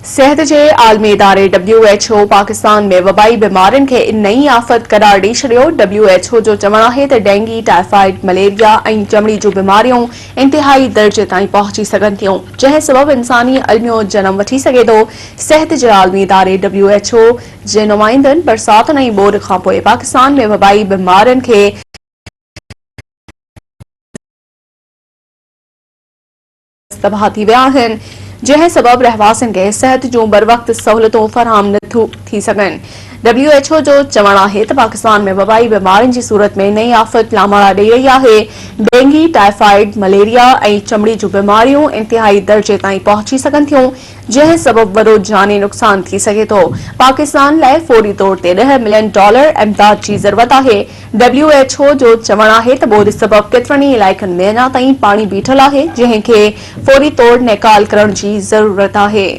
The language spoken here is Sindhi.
صحت جي عالمي اداري ڊبليو ايڇ او پاڪستان ۾ وبائي بيمارين کي نئين آفت قرار ڏئي ڇڏيو. ڊبليو ايڇ او جو چوڻ آهي ته ڊينگي، ٽائيفائيڊ، مليريا ۽ چمڙي جون بيماريون انتهائي درجي تائين پهچي سگهن ٿيون، جنهن سبب انساني الميو جنم وٺي سگهي ٿو. صحت جي عالمي اداري ڊبليو ايڇ او جي نمائندن برساتن ۽ ٻوڏ کانپوء پاڪستان ۾ وبائي بيمارين کي تباهه ٿي ويا آهن، جنهن سبب رهواسين کي صحت جون بروقت سهولتون فراهم نه ٿيون ٿي سگهن. ڊبليو ايڇ او جو چوڻ آهي ته پاڪستان ۾ وبائي بيمارين جي صورت ۾ نئين آفت لامارا ڏئي رهي آهي، ڊينگي، ٽائيفائيڊ، مليريا ۽ چمڙي جون بيماريون انتهائي درجي تائين پهچي سگهن ٿيون، جنهن سبب وڏو جاني نقصان ٿي سگهي ٿو، پاڪستان لاء فوري طور تي ڏهه ملين ڊالر امداد جي ضرورت آهي، ڊبليو ايڇ او جو چوڻ آهي ته ٻوڏ سبب ڪيترن ئي علائقن ۾ اڃا تائين پاڻي بيٺل آهي، جنهن کي فوري طور نيڪال ڪرڻ جي ضرورت آهي.